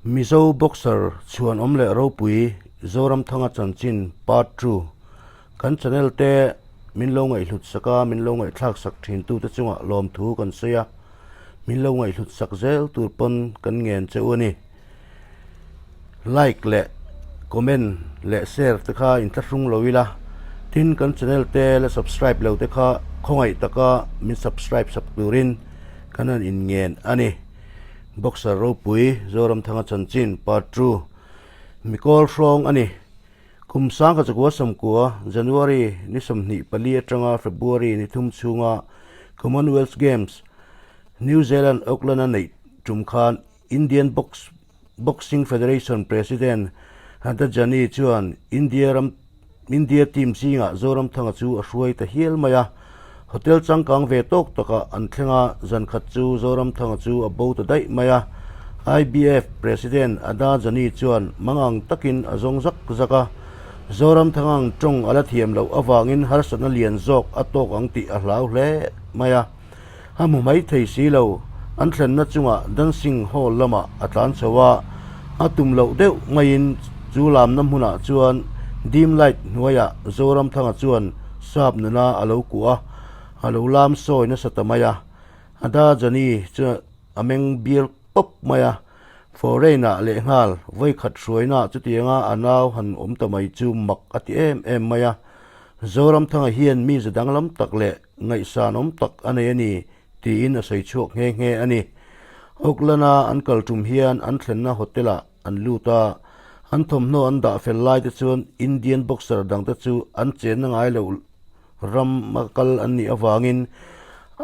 Mizo boxer chhuanawm leh ropui Zoramthanga chanchin part 2 Kan channel te min lo ngaihhlut sak a, min lo ngaihthlak sak thin tute chungah lawmthu kan sawi a, min lo ngaihhlut sak zel tur pawn kan ngen che u a ni. Like leh comment leh share te kha inthlahrung lo ila, tin kan channel te la subscribe lo te kha khawngaih taka min subscribe sak turin kan han inngen a ni. Boxer ropui Zoramthanga chanchin part 2 Mikawl hrawng a ni. Kum sangkachakua sawmkua, January ni 24 atanga February ni thum chhunga Commonwealth Games, New Zealand Auckland-a neih tum khan Indian Boxing Federation President Hada Jani chuan India ram India team zingah Zoramthanga chu a hruai ta hial mai a. Hotel changkang ve tawk takah an thleng a, zan khat chu Zoramthanga chu a bo ta daih mai a. IBF President Ada Jani chuan mangang takin a zawng zak zak a, Zoramthangang tawng a la thiam loh avangin harsatna lian zawk a tawk ang tih a hlau hle mai a. A hmu mai thei si lo, an thlenna chungah dancing hall lamah a tlan chho a, a tum loh deuh maiin chu lamna hmunah chuan dim light hnuaiah Zoramthanga chuan sap nuna a lo kuah a, a lo lam sawi nasa ta mai a. Ada Jani chu a meng bial pawp mai a, foreign-ah lehnghal vawikhat hruainaah chutianga a nau han awm ta mai chu mak a ti em em mai a. Zoramthanga hian mi za danglam tak leh ngaihsan awm tak a nei a ni tiin a sawi chhuak nghe nghe a ni. Auckland-a an kal tum hian an thlenna hotel-ah an lut a, an thawmhnaw an dah fel lai te chuan Indian boxer dangte chu an chenna ngai loh ram a kal an nih avangin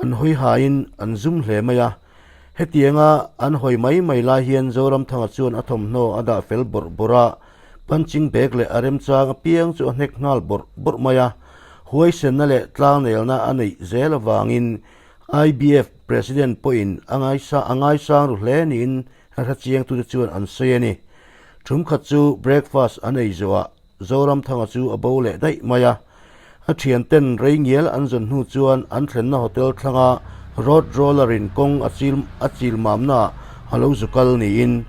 an hawi haiin an zum hle mai a. Hetianga an hawi mai mai lai hian Zoramthanga chuan a thawmhnaw a dah fel bawrh bawrh a, punching bag leh a remchang apiang chu a hnek nghal bawrh bawrh mai a. Huaisenna leh tlangnelna a neih zel avangin IBF President pawhin a ngaisang ru hle niin a hrechiangtute chuan an sawi a ni. Thumkhat chu breakfast an ei zawhah Zoramthanga chu a bo leh daih mai a. A thianten rei ngial an zawn hnu chuan an thlenna hotel thlanga road roller-in kawng a chil a chil mamnaah a lo zu kal niin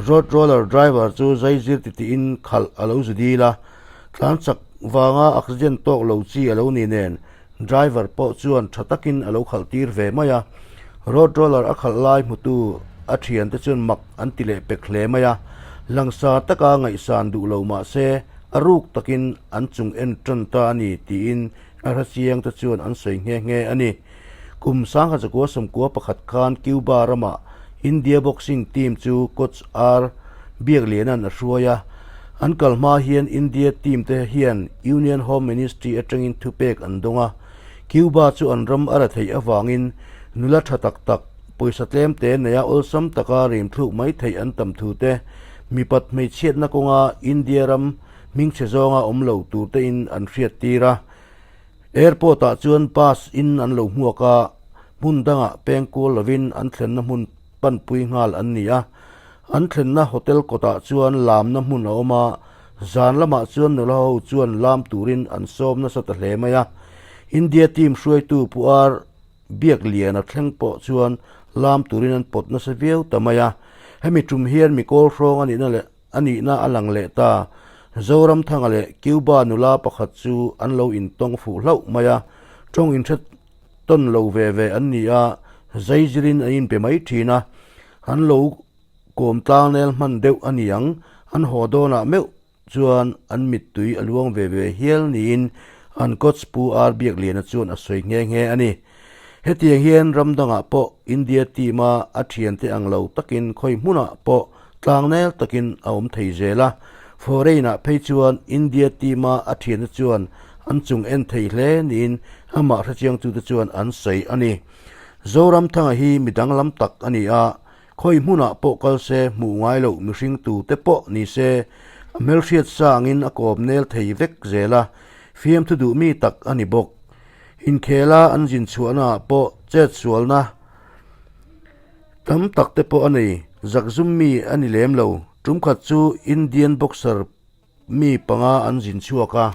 road roller driver chu zaizir titiin khalh a lo zu dil a. Tlan chak vanga accident tawk lo chi a lo ni nen driver pawh chuan tha takin a lo khalh tir ve mai a. Road roller a khalh lai hmutu a thiante chuan mak an ti leh pek hle mai a. Langsar taka ngaihsan duh lo mah se a ruk takin an chung en tan ta a ni tiin a hrechiang te chuan an sawi nghe nghe a ni. Kum sangha chakua sawmkua pakhat khan Cuba ramah India boxing team chu coach R Biakliana'n a hruai a. An kal hma hian India team te hian Union Home Ministry atangin thupek an dawng a. Cuba chu an ram a ra theih avangin nula tha tak tak, pawisa tlem te neia awlsam taka rimthluk mai theih an tam thu te, mipat hmeichhiatna kawnga India ram hmingchhe zawnga awm lo tur tein an hriattir a. Airport ah chuan bus in an lo hmuak a, hmun dangah peng kual lovin an thlenna hmun panpui nghal an ni a. An thlenna hotel kawtah chuan lamna hmun a awm a, zan lamah chuan nula ho chuan lam turin an sawm nasa ta hle mai a. India team hruaitu Pu Ar Biakliana thleng pawh chuan lam turin an pawt nasa viau ta mai a. Hemi tum hian mi kawl hrawng a nihna leh a nihna a lang leh ta. Zoramthanga leh Cuba nula pakhat chu an lo intawng fuh hlauh mai a, tawng inhre tawn lo ve ve an ni a, zaizirin an inpe mai thin a, an lo kawm tlangnel hman deuh a ni ang, an haw dawnah meuh chuan an mittui a luang ve ve hial niin an coach Pu R Biakliana chuan a sawi nghe nghe a ni. Hetiang hian ram dangah pawh India team a a thiante ang lo takin khawi hmunah pawh tlangnel takin a awm thei zel a, foreign-ah phei chuan India team a a thiante chuan an chung en thei hle niin amah hrechiangtute chuan an sawi a ni. Zoramthanga hi mi danglam tak a ni a, khawi hmunah pawh kal se hmuh ngai loh mihring tute pawh ni se a hmelhriat sangin a kawm nel thei vek zel a, fiamthu duh mi tak a ni bawk. Inkhela an zin chhuahnaah pawh chet sualna tam tak te pawh a nei. Zakzum mi a ni lem lo. Tum khat chu Indian boxer mi panga an zin chhuak a.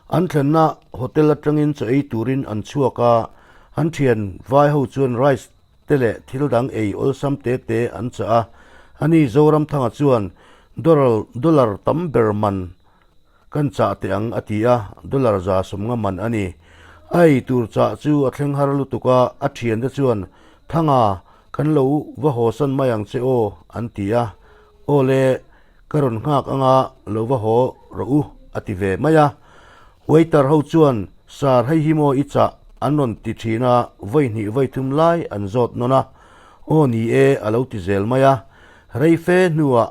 An thlenna hotel atangin chaw ei turin an chhuak a. An thian vai ho chuan rice te leh thil dang ei awlsam te te an chah a. Ani Zoramthanga chuan dollar dollar tam ber man kan chah teh ang a ti a, dollar 150 man a ni. A ei tur chah chu a thleng har lutuk a, a thiante chuan Thanga kan lo va hawsan mai ang che aw an ti a, aw le ka rawn nghak anga lo va haw rawh u a ti ve mai a. Waiter ho chuan Sir hei hi maw i chah an rawn ti thin a, vawi hnih vawi thum lai an zawt nawn a, aw ni e a lo ti zel mai a. Rei fe hnuah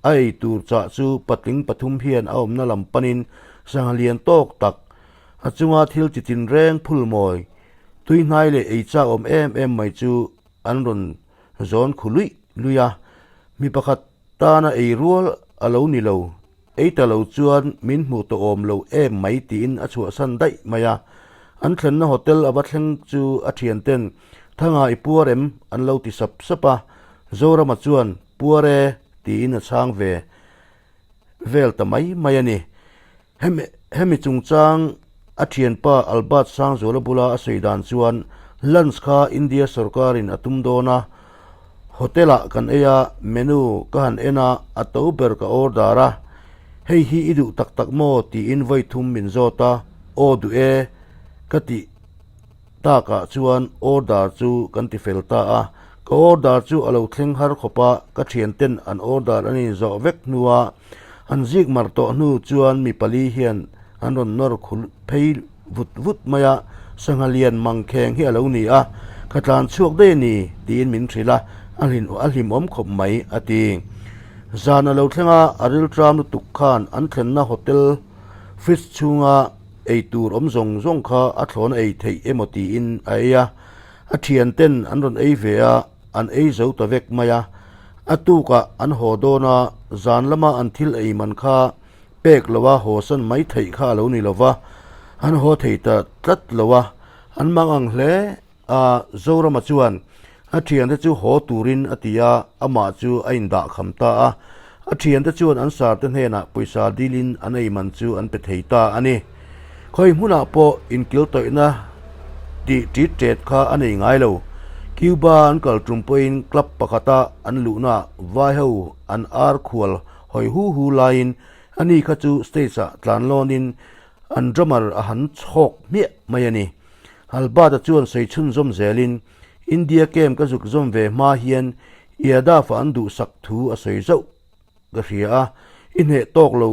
a ei tur chah chu patling pathum hian a awmna lam panin sangha lian tawk tak a chunga thil chi tinreng phul mawi tui hnai leh ei chak awm em em mai chu an rawn zawn khu luih luih a, mi pakhat tana ei rual a lo ni lo, ei ta lo chuan min hmuh tawh awm lo em mai tiin a chhuahsan daih mai a. An thlenna hotel a va thleng chu a thianten Thanga i puar em? an lo ti sap sap a, Zorama chuan Puar e tiin a chhang ve vel ta mai mai a ni. Hemi hemi chungchang a thianpa Albert Sangzuala bula a sawi dan chuan lunch kha India sorkarin a tum dawn a, hotel ah kan ei a, menu ka han en a, a to ber ka order a, hei hi i duh tak tak maw tiin vawi thum min zawt a, aw duh e ka tih Takah chuan order chu kan ti fel ta a, ka order chu a lo thleng har khawp a, ka thianten an order an inzawh vek hnua an zik mar tawh hnu chuan mi pali hian an rawn nawr khul phei vut vut mai a, sangha lian mangkheng hi a lo ni a, ka tlan chhuak daih a ni tiin min hrilh a, a hlin a hlimawm khawp mai a ti. Zan a lo thleng a, a rilṭam lutuk khan an thlenna hotel fridge chhunga Ei tur awm zawng zawng kha a thlawn ei theih emaw tiin a ei a, a thianten an rawn ei ve a, an ei zo ta vek mai a. A tukah an haw dawn a, zan lama an thil ei man kha pek loa hawsan mai theih kha a lo ni lo va, an haw thei ta tlat lo a, an mang ang hle a. Zorama chuan a thiante chu haw turin a ti a, amah chu a indah kham ta a. A thiante chuan an sarte hnenah pawisa dilin an ei man chu an pe thei ta a ni. Khawi hmunah pawh inkil tawihna tih ṭit ṭet kha a nei ngai lo. Cuba an kal ṭum pawhin club pakhata an luhnaah vaiho an ar khual hawi hu hu laiin ani kha chu stage-ah tlan lawnin an drummer a han chhawk hmiah mai a ni. Albert-a chuan sawi chhunzawm zelin India camp ka zuk zawm ve hma hian Yadav-a an duhsak thu a sawi zauh ka hria a, i hneh tawk lo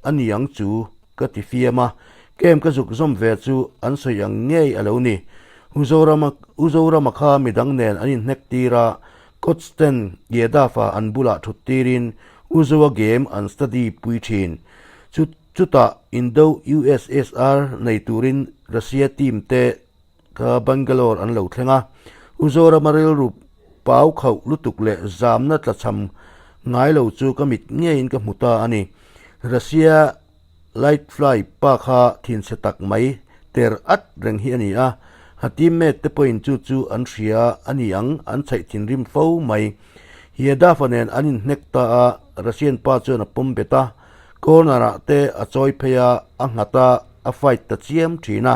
a ni ang chu ka ti fiam a, camp ka zuk zawm ve chu an sawi ang ngei a lo ni. U Zorama U Zorama kha midang nen an inhnek tir a, coach ten Yadav-a an bulah thut tirin U Zoa game an study pui thin. Chu chutah Indo USSR nei turin Russia team te Kha Bangalore an lo thleng a, U Zorama rilru pau khauh lutuk leh zamna tlachham ngai lo chu ka mit ngeiin ka hmu ta a ni. Russia light fly pa kha thinchhe tak mai ter at reng hi a ni a, a teammate te pawhin chu chu an hria a ni ang an chhaih thinrim fo mai. Yadav-a nen an inhnek ta a, Russian pa chuan a pawm bet a, Corner ah te a chawi phei a, a nghat a, a fight ta chiam thin a.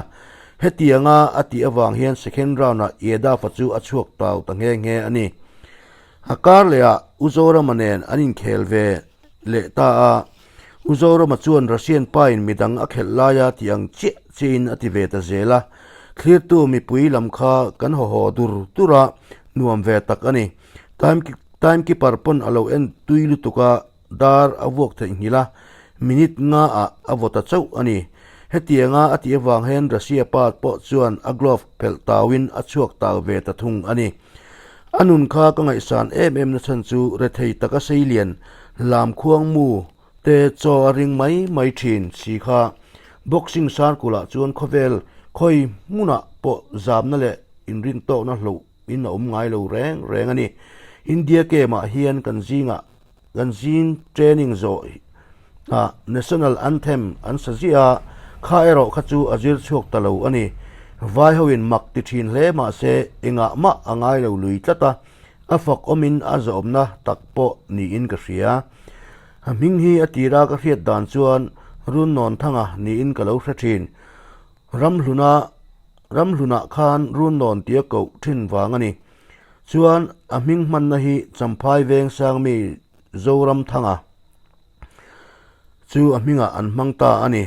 Hetianga a tih avang hian second round ah Yadav-a chu a chhuak tau ta nghe nghe a ni. A kar leh ah U Zorama nen an inkhel ve leh ta a, U Zorama chuan Russian pa in midang a khelh laia tih ang chiah chiah in a ti ve ta zel a. Thlirtu mipui lam kha kan haw haw dur dur a, nuam ve tak a ni. Time time keeper pawn a lo en tui lutuk a, Dar a vuak theih nghilh a, minute nga ah a vaw ta chauh a ni. Hetianga a tih avang hian Russia pa pawh chuan a glove phelh tauin a chhuak tau ve ta thung a ni. A nun kha ka ngaihsan em em na chhan chu rethei taka seilian lam khuang mu te chaw a ring mai mai thin si kha boxing sarkulah chuan khawvel khawi hmunah pawh zamna leh inrintawkna hloh in a awm ngai lo reng reng a ni. India game ah hian kan zingah kan zing training zawh ah National Anthem an sa ziah a, kha erawh kha chu a zir chhuak ta lo a ni. Vai ho in mak ti thin hle mahse engah mah a ngai lo lui tlat a, a fak awmin a zawhawmna tak pawh niin ka hria. A hming hi a tira ka hriat dan chuan Runnawnthanga niin ka lo hre thin. Ramhluna Ramhlunah khan Runnawn tia koh thin vang a ni. Chuan a hming hmanna hi Champhai Vengsang mi Zoramthanga chu a hmingah an hmang ta a ni.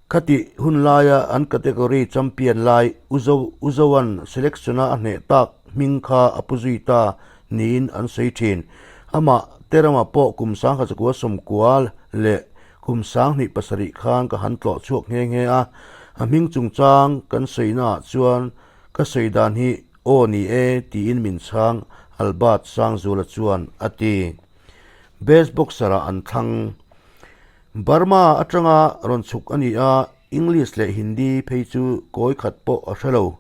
Khatih hun laia an category champion lai Uzo Uzoan selection-a a hneh tak hming kha a pu zui ta niin an sawi thin. Amah Terama pawh kum 1900 sawmkua leh kum 27 khan ka han tlawh chhuak nghe nghe a, a hming chungchang kan sawinaah chuan ka sawi dan hi aw ni e tiin min chhang Albert Sangzula chuan a ti. Best Boxer-ah an thlang. Burma atanga rawn chhuk a ni a, English leh Hindi phei chu kawi khat pawh a hre lo.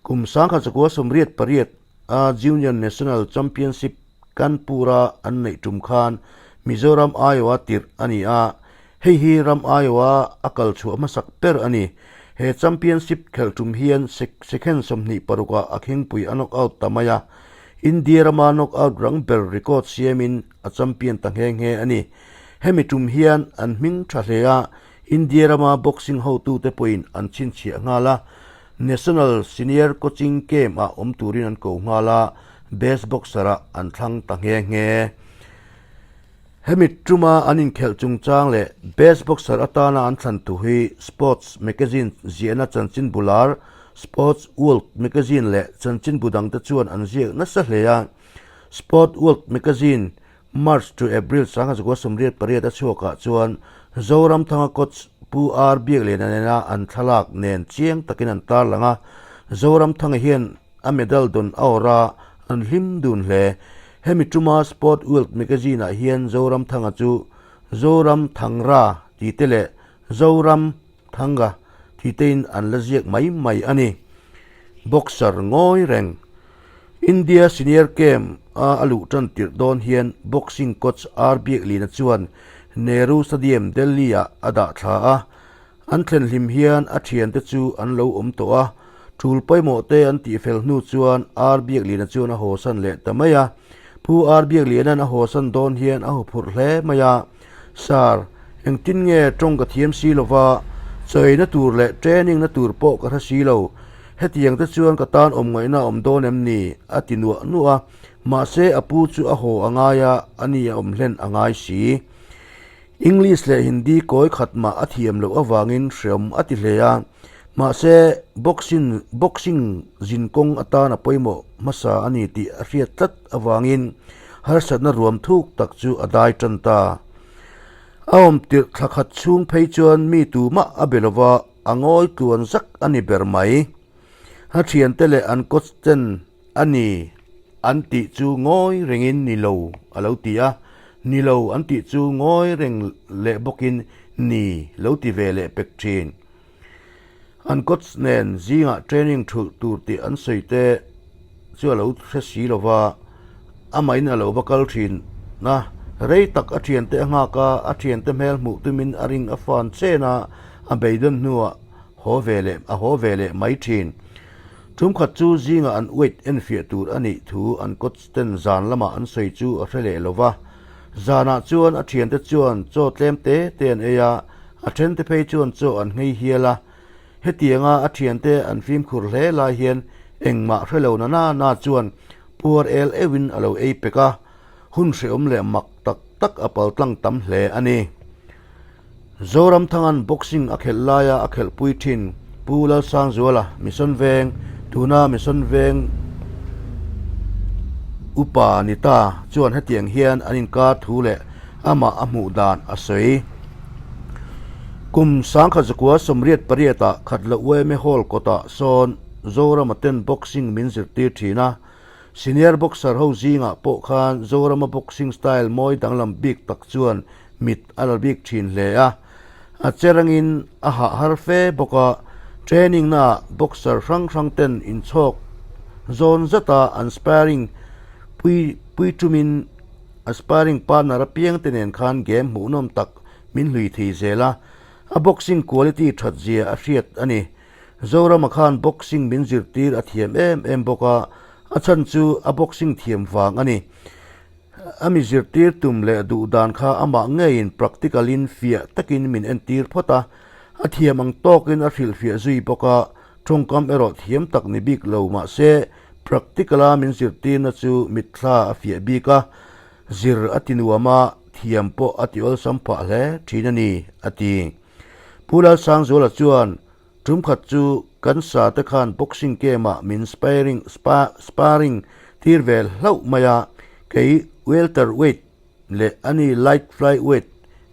Kum 1988 a Junior National Championship Kanpur-a an neih tum khan Mizoram aiawha tirh a ni a, hei hi ram aiawha a kal chhuah hmasak ber a ni. He championship khelh tum hian second 26 ah a khingpui a knock out ta mai a, India rama knock out rang ber record siamin a champion ta nghe nghe a ni. Hemi tum hian an hming tha hle a, India rama boxing hotute pawhin an chhinchhiah nghal a, National Senior Coaching Camp-ah awm turin an ko nghal a, Best Boxer-ah an thlang ta nghe nghe. Hemi tuma an inkhelh chungchang leh Best Boxer atana an thlan thu hi Sports Magazine ziahna chanchinbu lar Sports World Magazine leh chanchinbu dangte chuan an ziak nasa hle a, Sport World Magazine March to April 1988 a chhuakah chuan Zoramthanga coach Pu R Biakliana nena an thlalak nen chiang takin an tarlang a, Zoramthanga hian a medal dawn a awrh a, an hlim dun hle. Hemi tuma Sport World Magazine-ah hian Zoramthanga chu Zoram Thangra tih te leh Zoram Thanga tih tein an la ziak mai mai a ni. Boxer ngawi reng. India Senior Camp a a luh tan tirh dawn hian boxing coach R Biaklina chuan Nehru Stadium, Delhi-ah a dah thla a. An thlen hlim hian a thiante chu an lo awm tawh a, tul pawimawh te an tihfel hnu chuan R Biaklina chuan a hawsan leh ta mai a. Pu R Biakliana'n a hawsan dawn hian a huphurh hle mai a. Sir, engtin nge tawng ka thiam si lova, chawina tur leh training na tur pawh ka hre si lo. Hetiang te chuan ka tan awm ngaihna a awm dawn em ni? a ti nuah nuah a, mahse a pu chu a haw a ngai a, a ni a awm hlen a ngai si. English leh Hindi kawi khat mah a thiam loh avangin hreawm a ti hle a, mahse boxing boxing zinkawng atan a pawimawh hmasa a ni tih a hriat tlat avangin harsatna ruam thuk tak chu a dai tan ta. A awm tirh thla khat chhung phei chuan mi tumah a be lova, A ngawi tluan zak a ni ber mai. A thiante leh an coach ten a ni an tih chu ngawi rengin ni lo a lo ti a, ni lo an tih chu ngawi reng leh bawkin ni lo ti ve leh pek thin. An coach nen zingah training thulh tur tih an sawi te chu a lo hre si lo va, amahin a lo va kal thin a, rei tak a thiante a nghak a, a thiante hmel hmuh tumin a ring a fan chen a, A beidawn hnuah haw ve leh a haw ve leh mai thin. Tumkhat chu zingah an weight enfiah tur a nih thu an coach ten zan lamah an sawi chu a hre leh lo va. Zanah chuan a thiante chuan chaw tlem te te an ei a, a thente phei chuan chaw an nghei hial a. Hetianga a thiante an fimkhur hle lai hian engmah hre lo na na na chuan puar el euhin a lo ei pek a, hun hreawm leh mak tak tak a paltlang tam hle a ni. Zoramthanga'n boxing a khelh laia a khelhpui thin Pu Lalsangzuala, Mission Veng, tuna Mission Veng upa ni ta chuan hetiang hian an inkar thu leh amah a hmuh dan a sawi. Kum 1988 ah Khatla UMA Hall kawtah sawn Zorama ten boxing min zirtir thin a, Senior boxer ho zingah pawh khan Zorama boxing style mawi danglam bik tak chuan mit a la bik thin hle a, a che rangin a hah har fe bawk a, training naah boxer hrang hrang ten inchhawk zawn zata an sparring pui pui tumin a sparring partner apiang te nen khan game hmuhnawm tak min hlui thei zel a, a boxing quality that zia a hriat a ni. Zorama khan boxing min zirtir a thiam em em bawk a, a chhan chu a boxing thiam vang a ni. A mi zirtir tum leh duh dan kha amah ngeiin practical in fiah takin min entir phawt a, a thiam ang tawkin a hrilhfiah zui bawk a, tawngkam erawh thiam tak ni bik lo mahse. Practical-a min zirtirna chu mitthla a fiah bik a, zir a ti nuam a, thiam pawh a ti awlsam phah hle thin a ni, a ti. Pu Lalsangzuala chuan, Tumkhat chu kan sa te khan boxing game-ah min sparring sparring tir ve hlauh mai a, kei welterweight leh ani light flyweight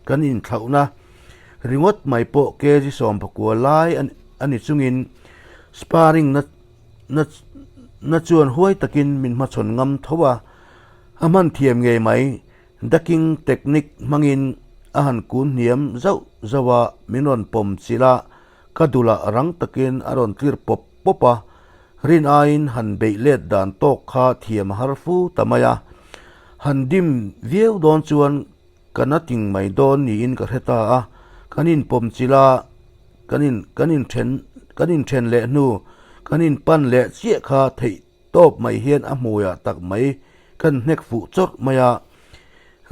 kan inthlauhna ringawt mai pawh kg 19 lai a ni chungin sparring na na na chuan huai takin min hmachhawn ngam tho a, a hman thiam ngei mai. Ducking technique hmangin a han kun hniam zauh zauh a, min rawn pawm chilh a, ka dulah rang takin a rawn tlir pawp pawp a, rin aiin han beih let dan tawk kha thiam a har fu ta mai a, han dim viau dawn chuan ka na ting mai dawn niin ka hre ta a, kan inpawm chilh a, kan in kan inthen kan inthen leh hnu kan inpan leh chiah kha theih tawp mai hian a hmuiah tak mai kan hnek fuh chawrh mai a,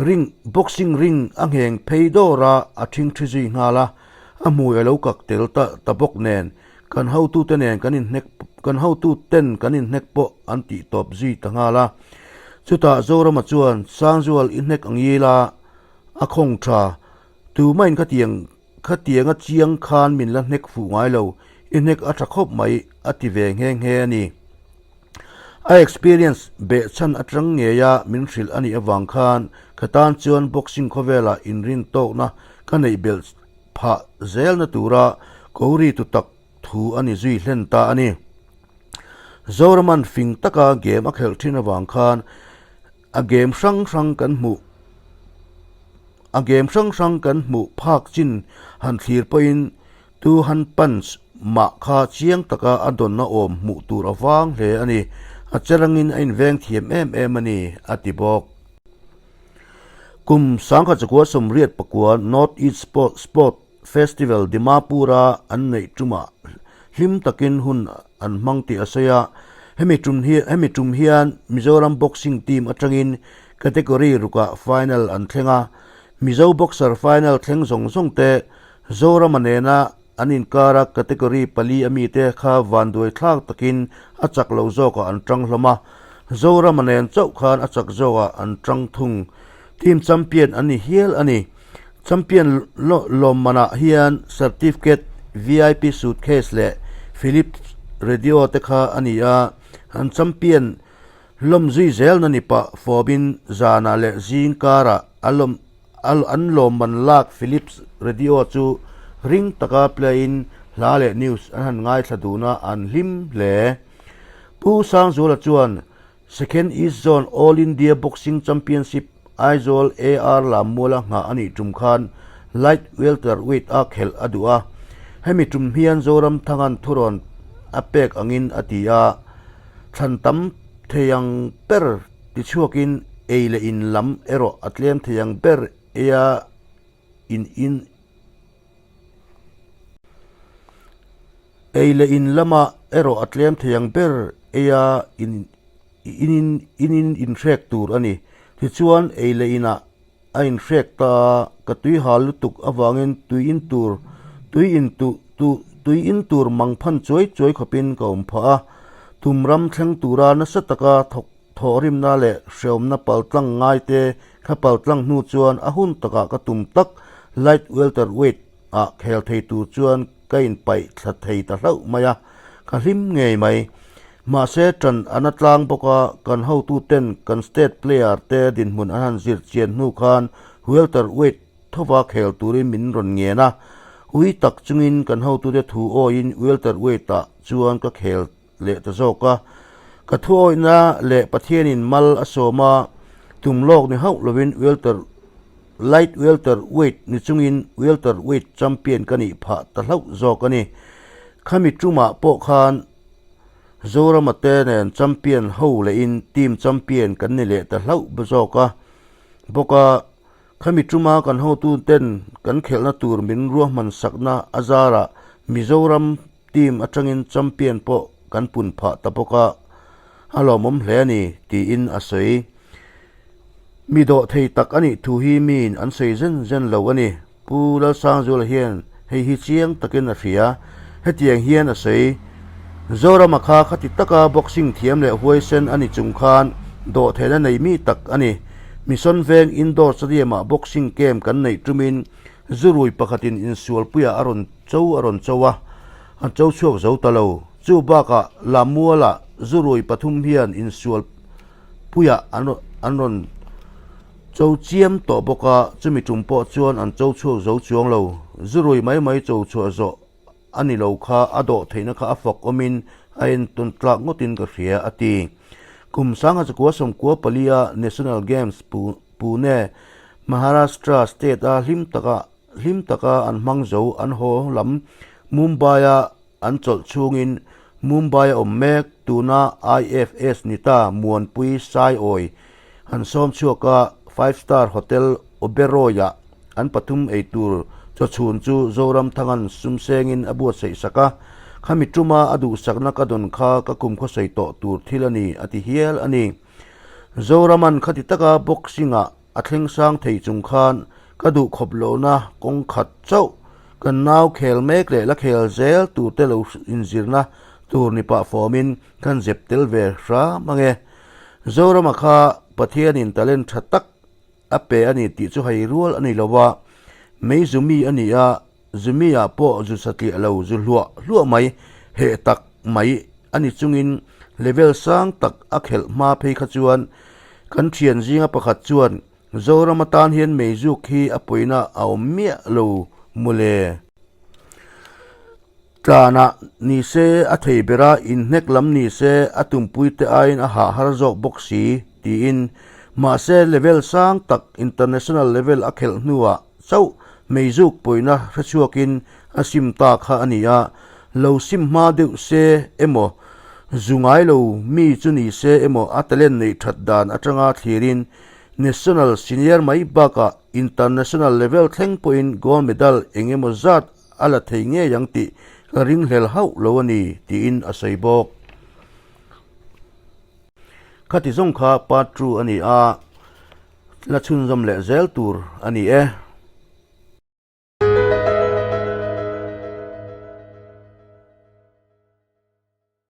ring boxing ring a ngheng phei dawr a, a thingthi zui nghal a, a hmui a lo kak tel ta ta bawk nen kan hotute nen kan inhnek kan hotu ten kan inhnek pawh an tih tawp zui ta nghal a. Chutah Zorama chuan Sangzual i hnek ang ila a khawng tha, tumahin khatiang khatianga chiang khan min la hnek fuh ngai lo, i hnek a tha khawp mai a ti ve nghe nghe a ni. A experience behchhan atang ngeia min hrilh a nih avang khan ka tan chuan boxing khawvelah inrin tawkna ka neih belh phah zelna tura ko ri tu tak thu a ni zui hlen ta a ni. Zoraman fing taka game a khelh thin avang khan a game hrang hrang kan hmuh a game hrang hrang kan hmuh phak chin han thlir pawhin Tu han punch mah kha chiang taka a dawnna awm hmuh tur a vang hle a ni. A cherangin a inveng thiam em em a ni, a ti bawk. Kum 1989 North East Sport Sport Festival Dimapur-a an neih tumah hlim takin hun an hmang tih a sawi a. Hemi tum hi hemi tum hian Mizoram boxing team atangin category rukah final an thleng a. Mizo boxer final thleng zawng zawng te Zorama nena an inkara category pali a mite kha vanduai thlak takin a chak lo zawkah an tang hlawm a, Zorama nen chauh khan a chak zawkah an tang thung. Team champion an ni hial a ni. Champion lawmmanah hian certificate, vip suitcase leh Philips radio te kha a ni a, an champion hlawm zui zelna ni pah fawmin zanah leh zing karah a lawm An lawmman lak Philips radio chu ring taka play-in hla leh news an han ngaithla dun a, an hlim hle. Pu Sangzuala chuan Second East Zone All India Boxing Championship Aizawl AR Lammuala nghah a nih tum khan Light Welterweight a khelh a duh a, hemi tum hian Zoramthanga'n thurawn a pek angin a ti a, thlan tam thei ang ber Tichhuakin ei leh in lam erawh a tlem thei ang ber eia in in ei leh in lama erawh a tlem thei ang ber eia in in in in inhrek tur a ni. Tichuan ei leh inah A inhrek ta a, ka tui hal lutuk avangin tui in tur tui in tu tu tui in tur mang phan chuai chuai khawpin ka awm phah a. Tum ram thleng tura nasa taka thawk thawhrimna leh hreawmna paltlang ngaite kha paltlang hnu chuan a hun takah ka tum tak light welterweight ah khel thei tur chuan ka inpaih thla thei ta hlauh mai a, ka hlim ngei mai. Mahse, ṭan a na tlang bawk a, kan hotuten kan state player te dinhmun an han zir chian hnu khan welterweight thova khel turin min rawn ngen a, ui tak chungin kan hotute thu awiin welterweight ah chuan ka khel leh ta zawk a. Ka thu awihna leh Pathianin mal a sawm a, tum lawk ni hauh lovin welter light welterweight ni chungin welterweight champion ka nih phah ta hlauh zawk a ni. Khami tumah pawh khan Zorama te nen champion ho lehin team champion kan ni leh ta hlauh zawk a bawk a, khami tuma kan hotu ten kan khelhna tur min ruahman sakna a zarah Mizoram team atangin champion pawh kan pun phah ta bawk a, a lawmawm hle a ni tiin a sawi. Mi dawh thei tak a nih thu hi miin an sawi zen zen lo a ni. Pu Lalsangzuala hian hei hi chiang takin a hria. Hetiang hian a sawi. Zorama kha khati taka boxing thiam leh huaisen a ni chung khan dawhtheihna nei mi tak a ni. Mission Veng Indoor Stadium-ah boxing camp kan neih tumin zurui pakhatin insualpuiah a rawn cho a rawn cho a, an cho chhuak zo ta lo. Chu bakah Lamualah zurui pathum hian insualpuiah an an rawn cho chiam tawh bawk a, chumi tum pawh chuan an cho chhuak zo chuang lo. Zurui mai mai cho chhuah zawh a ni lo kha a dawh theihna kha a fawk awmin a entawn tlak ngawtin ka hria, a ti. Kum sangha chakua sawmkua palia National Games Pune, Maharashtra state-a hlim taka hlim taka an hmang zo an haw lam Mumbai-a an chawlh chhungin Mumbai-a awm mek tuna IFS ni ta Muanpui Saiawi an sawm chhuak a, Five Star Hotel Oberoi-ah an pathum ei tur chawchhun chu Zoramthanga'n sumsengin a buatsaih sak a, khami tuma a duhsakna ka dawn kha ka kum khawsawi tawh tur thil a ni a ti hial a ni. Zoraman khati taka boxing-ah a thleng sang thei chung khan ka duh khawp lohna kawng khat chauh kan nau khel mek leh la khel zel turte lo inzirna tur ni pah fawmin kan zep tel ve hram ang e. Zorama kha Pathianin talent tha tak a pe a ni tih chu hei rual a ni lo a, mei zu mi a ni a, zu mi ah pawh zu satliah lo zu hluah hluah mai heh tak mai a ni chungin level sang tak a khelh hma phei kha chuan kan thian zinga pakhat chuan Zoram atan hian meizuk hi a pawina a awm miah lo mawle. Tlanah ni se a thei ber a, inhnek lam ni se a tumpui te aiin a hah har zawk bawk si, tiin. Mahse, level sang tak, international level a khelh hnuah chauh meizuk pawina hrechhuakin a sim ta kha a ni a, lo sim hma deuh se emaw, zu ngai lo mi chu ni se emaw a talent neih that dan atanga thlirin national senior mai bakah international level thleng pawhin gold medal eng emaw zat a la thei ngei ang tih ka ringhlel hauh lo a ni, tiin a sawi bawk. Khati zawng kha part two a ni a, la chhunzawm leh zel tur a ni e.